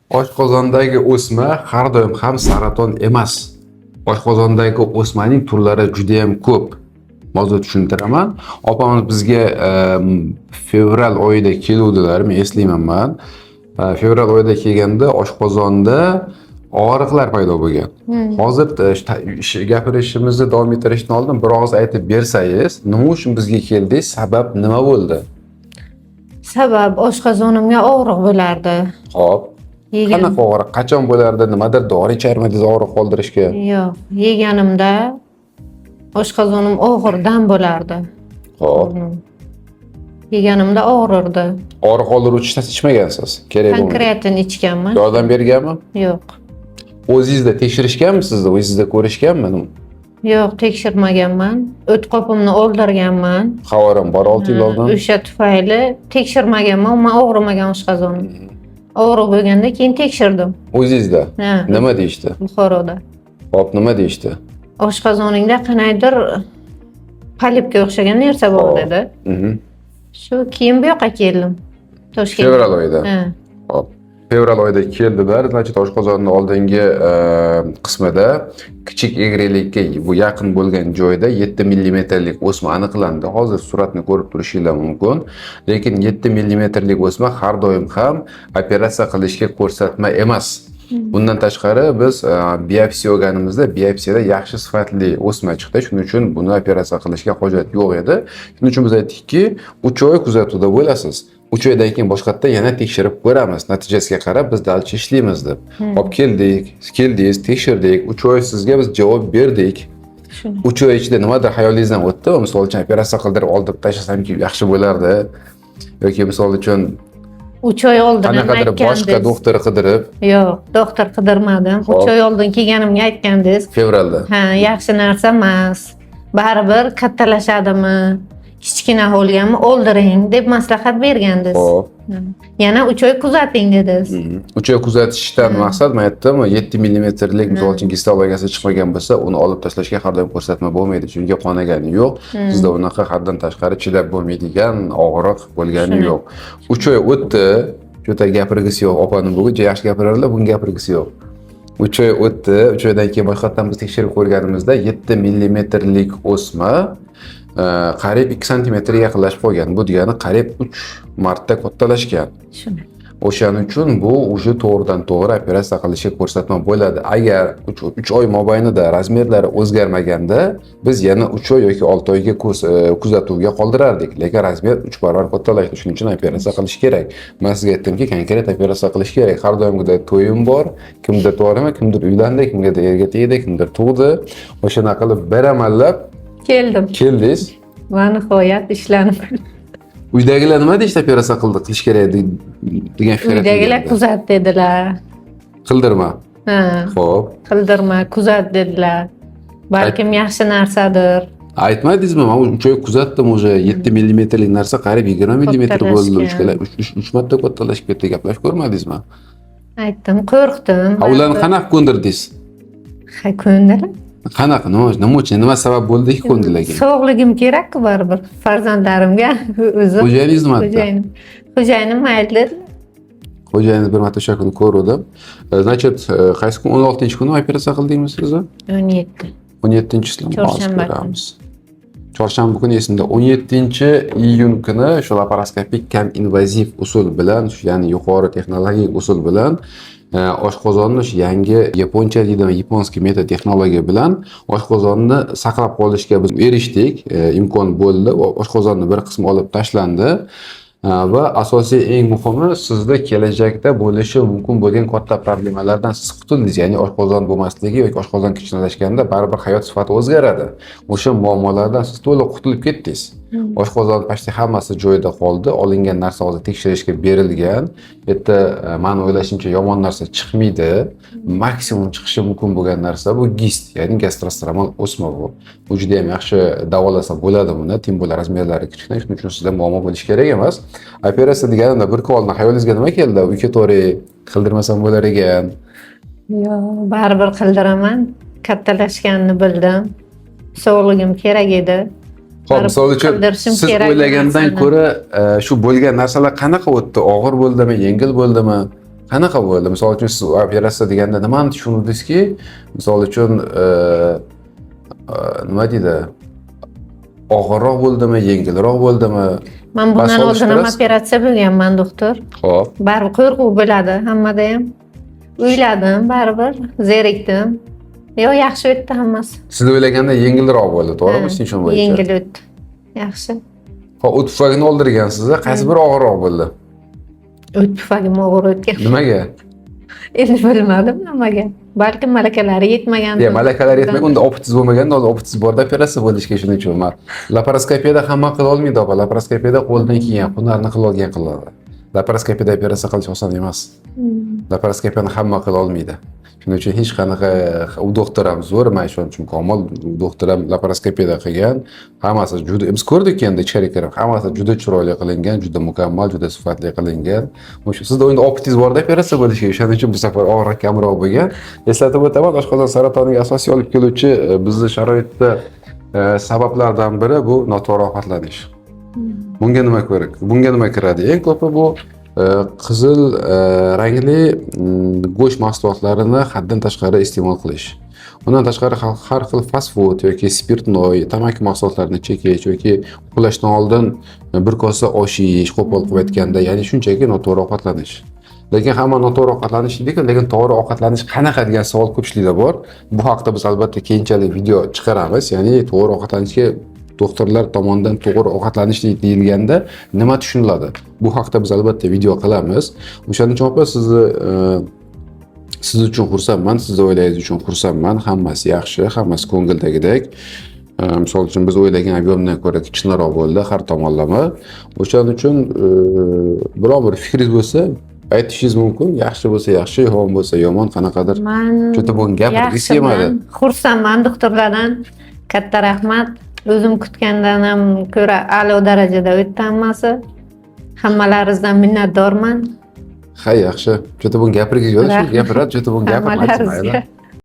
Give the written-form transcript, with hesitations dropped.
Oshqozondagi o'sma har doim ham saraton emas. Oshqozondagi o'smaning turlari juda ham ko'p. Hozir tushuntiraman. Opamiz bizga fevral oyida keluvdilar, men eslayman man. Fevral oyida kelganda oshqozonda og'riqlar paydo bo'lgan. Hozir gapirishimizni davom ettirishdan oldin bir og'iz aytib bersangiz, nima uchun bizga keldingiz, sabab nima bo'ldi? Sabab oshqozonimga og'riq bo'lardi. Xo'p. Yegan Qanaqa og'riq? Qachon bo'lardi? Nimadir dori icharmidingiz og'riq qoldirishga? Yo'q, yeganimda oshqozonim og'ir dam bo'lardi. Xo'p. Yeganimda og'rirdi. Og'riq qoldiruvchi hech narsa ichmagansiz. Kerak bo'lmagan. Pankreatin ichganman. Yordam berganmi? Yo'q. O'zingizda tekshirishganmi sizni? O'zingizda ko'rishganmi? Yo'q, tekshirmaganman. O't qopimni oldirganman. Xabarim bor 6 yil oldin. O'sha tufayli tekshirmaganman, umuman og'rimagan oshqozonim. Og'riq bo'lganda keyin tekshirdim. O'zingizda? Ha, Nima deyishdi? Buxoroda. Xo'p, nima deyishdi? Oshqozoningda qandaydir polipga o'xshagan narsa bor dedi. Shu keyin bu yoqqa keldim. Toshkentga. Fevral oyida. Ha. Xo'p. Fevral oyida keldilar. Значит, oshqozonning oldingi qismida kichik egrilikka bu yaqin bo'lgan joyda 7 millimetrlik o'sma aniqlandi. Hozir suratni ko'rib turishinglar mumkin. Lekin 7 millimetrlik o'sma har doim ham operatsiya qilishga ko'rsatma emas. Bundan tashqari biz biopsiya olganimizda biopsiyada yaxshi sifatli o'sma chiqdi. Shuning uchun buni operatsiya qilishga hojat yo'q edi. Shuning uchun biz aytdikki, 3 oy kuzatuvda bo'lasiz. 3 oydan keyin boshqatdan yana tekshirib ko'ramiz. Natijasiga qarab biz дальше ishlaymiz deb. Hop, keldik, keldingiz, tekshirdik. 3 oy sizga biz javob berdik. Shuni. 3 oy ichida nimadir xayolingizdan o'tdimi? Misol uchun, operatsiya qildirib oldirib tashlasam yaxshi bo'lardi. Yoki misol uchun 3 oy oldin ham qanaqadir boshqa aytgandingiz. Doktor qidirib. Yo'q, doktor qidirmadim. 3 oy oldin kelganimga aytgandingiz. Fevralda. Ha, yaxshi narsa emas. Baribir kattalashadimi, kichkina bo'lganmi, oldiring deb maslahat bergandingiz. Yana 3 oy kuzating dedingiz. 3 oy kuzatishdan maqsad, man aytdim, 7 millimetrlik, misol uchun, gistologiyasi chiqmagan bo'lsa, uni olib tashlashga har doim ko'rsatma bo'lmaydi, chunki qonagani yo'q. Sizda unaqa haddan tashqari chidab bo'lmaydigan og'riq bo'lgani yo'q. 3 oy o'tdi, juda gapirgisi yo'q opani bugun, juda yaxshi gapirardilar, bugun gapirgisi yo'q. 3 oy o'tdi, 3 oydan keyin boshqatdan biz tekshirib ko'rganimizda 7 millimetrlik o'sma qariyb 2 santimetrga yaqinlashib qolgan. Bu degani qariyb 3 marta kattalashgan. Shuni. O'shaning uchun bu уже to'g'ridan to'g'ri operatsiya qilishga ko'rsatma bo'ladi. Agar 3 oy mobaynida размер lari o'zgarmaganda, biz yana 3 oy yoki 6 oyga kuzatuvga qoldirardik. Lekin размер 3 barobar kattalashdi. Shuning uchun operatsiya qilish kerak. Man sizga aytdimki, konkret operatsiya qilish kerak. Har doimgidek to'yim bor, kimdir to'g'rimi, kimdir uylandi, kimgadir erga tegdi, kimdir tug'di. O'shanaqa qilib bir amallab Keldim. keldingiz. Va nihoyat ishlanib. Uydagilar nima deyishdi, operatsiya qildi, qilish kerak degan fikr Uydagilar aytilganda? Kuzat dedilar. Qildirma. Ha, qildirma, kuzat dedilar. Balkim yaxshi narsadir. Aytmadingizmi, man 3 oy kuzatdim, уже 7 millimetrlik narsa qariyb 20 millimetr bo'ldi, Kattalashgan. 3 marta kattalashib ketdi, gaplashib ko'rmadingizmi? Aytdim, qo'rqdim. Ha, ularni qanaqa ko'ndirdingiz? Ha, ko'ndilar. Qanaqa, nima uchun, nima sabab bo'ldiki ko'ndilar? Sog'ligim kerak-ku baribir farzandlarimga o'zi. Xo'jayiningiz nima aytdi? Xo'jayinim mayli dedilar. Xo'jayiningiz bir marta o'sha kuni ko'ruvdim. Значит, qaysi kun, 16-kuni operatsiya qildingmi sizni? 17. 17-sini hozir Chorshanba kuni. ko'ramiz. Chorshanba kuni esimda, 17-iyun kuni shu laparoskopik kam invaziv usul bilan, shu ya'ni yuqori texnologik usul bilan oshqozonni shu yangi yaponcha deydimi, японский metod texnologiya bilan oshqozonni saqlab qolishga biz erishdik, imkon bo'ldi. Oshqozonni bir qismi olib tashlandi. Va asosiy, eng muhimi, sizda kelajakda bo'lishi mumkin bo'lgan katta problemalardan siz qutuldingiz. Ya'ni oshqozon bo'lmasligi yoki oshqozon kichkinalashganda baribir hayot sifati o'zgaradi. O'sha muammolardan siz to'liq qutulib ketdingiz. Oshqozon почти hammasi joyida qoldi. Olingan narsa hozir tekshirishga berilgan. Bu yerda mani o'ylashimcha yomon narsa chiqmaydi. Maksimum chiqishi mumkin bo'lgan narsa bu GIST, ya'ni gastrostromal o'sma bu. Bu juda ham yaxshi davolasa bo'ladi buni. Тем более размер lari kichkina, shuning uchun sizda muammo bo'lishi kerak emas. Operatsiya deganimda bir kun oldin xayolingizga nima keldi? Uyga to'g'ri qildirmasam bo'lar ekan. Yo'q, baribir qildiraman. Kattalashganini bildim. Sog'ligim kerak edi. Xo'p, Baribir misol uchun, qildirishim siz kerak o'ylagandan narsani. ko'ra shu bo'lgan narsalar qanaqa o'tdi? Og'ir bo'ldimi, yengil bo'ldimi? Qanaqa bo'ldi? Misol uchun, siz operatsiya deganda nimani tushundingizki, misol uchun, nima deydi, og'irroq bo'ldimi, yengilroq bo'ldimi? Man bundan oldin ham Solishtirasiz? operatsiya bo'lganman, doktor. Baribir qo'rquv bo'ladi hammada ham. O'yladim, baribir zerikdim. Yo'q, yaxshi o'tdi hammasi. Siz o'ylaganda yengilroq bo'ldi, to'g'rimi? Ha, Sinchon bo'yicha. Yengil o'tdi. Yaxshi. Xo'p, o't pufagini oldirgansiz, qaysi biri og'irroq bo'ldi? O't pufagim og'ir o'tgan. Nimaga? Endi bilmadim nimaga. Balkim malakalari yetmagandir. Ya, malakalar yetmagan, unda опыт ingiz bo'lmaganda, hozir опыт ingiz borda operatsiya bo'lishga, shuning uchun. Laparoskopiyada hamma qila olmaydi, opa. Laparoskopiyada qo'ldan kelgan, hunarni qila olgan qiladi. Laparoskopiyada operatsiya qilish oson emas. Laparoskopiyani hamma qila olmaydi. Shuning uchun hech qanaqa, u doktor ham zo'r, man ishonchim komil, u doktor ham laparoskopiyada qilgan. Hammasi juda, biz ko'rdik endi ichkari kirib, hammasi juda chiroyli qilingan, juda mukammal, juda sifatli qilingan. O'sha sizda endi опыт ingiz borda operatsiya bo'lishiga, o'shaning uchun bu safar og'riq kamroq bo'lgan. Eslatib o'taman, oshqozon saratoniga asosiy olib keluvchi bizni sharoitda sabablardan biri bu noto'g'ri ovqatlanish. Bunga nima ko'rik? Bunga nima kiradi? Eng ko'pi bu qizil rangli go'sht mahsulotlarini haddan tashqari iste'mol qilish. Undan tashqari har xil fast food yoki спиртной, tamaki mahsulotlarini chekish yoki uxlashdan oldin bir kosa osh yeyish, qo'pol qilib aytganda, ya'ni shunchaki noto'g'ri ovqatlanish. Lekin hamma noto'g'ri ovqatlanish deydi, lekin to'g'ri ovqatlanish qanaqa degan savol ko'pchilikda bor. Bu haqda biz albatta keyinchalik video chiqaramiz. Ya'ni to'g'ri ovqatlanishga, doktorlar tomonidan to'g'ri ovqatlanish deyilganda nima tushuniladi? Bu haqda biz albatta video qilamiz. O'shaning uchun, opa, sizni siz uchun xursandman, sizni oilangiz uchun xursandman. Hammasi yaxshi, hammasi ko'ngildagidek. Misol uchun, biz o'ylagan объем dan ko'ra kichkinaroq bo'ldi har tomonlama. O'shaning uchun biror bir fikringiz bo'lsa, aytishingiz mumkin. Yaxshi bo'lsa yaxshi, yomon bo'lsa yomon, qanaqadir. Man Cho'ta bugun gapirgisi kelmadi. yaxshiman, xursandman doktorlardan. Katta rahmat. O'zim kutgandan ham ko'ra a'lo darajada o'tdi hammasi. Hammalaringizdan minnatdorman. Ha, yaxshi. Cho'ta bugun gapirgisi yo'q, shu Rahmat. gapiradi, cho'ta bugun gapirmadi. Hammalaringizga. Mayli.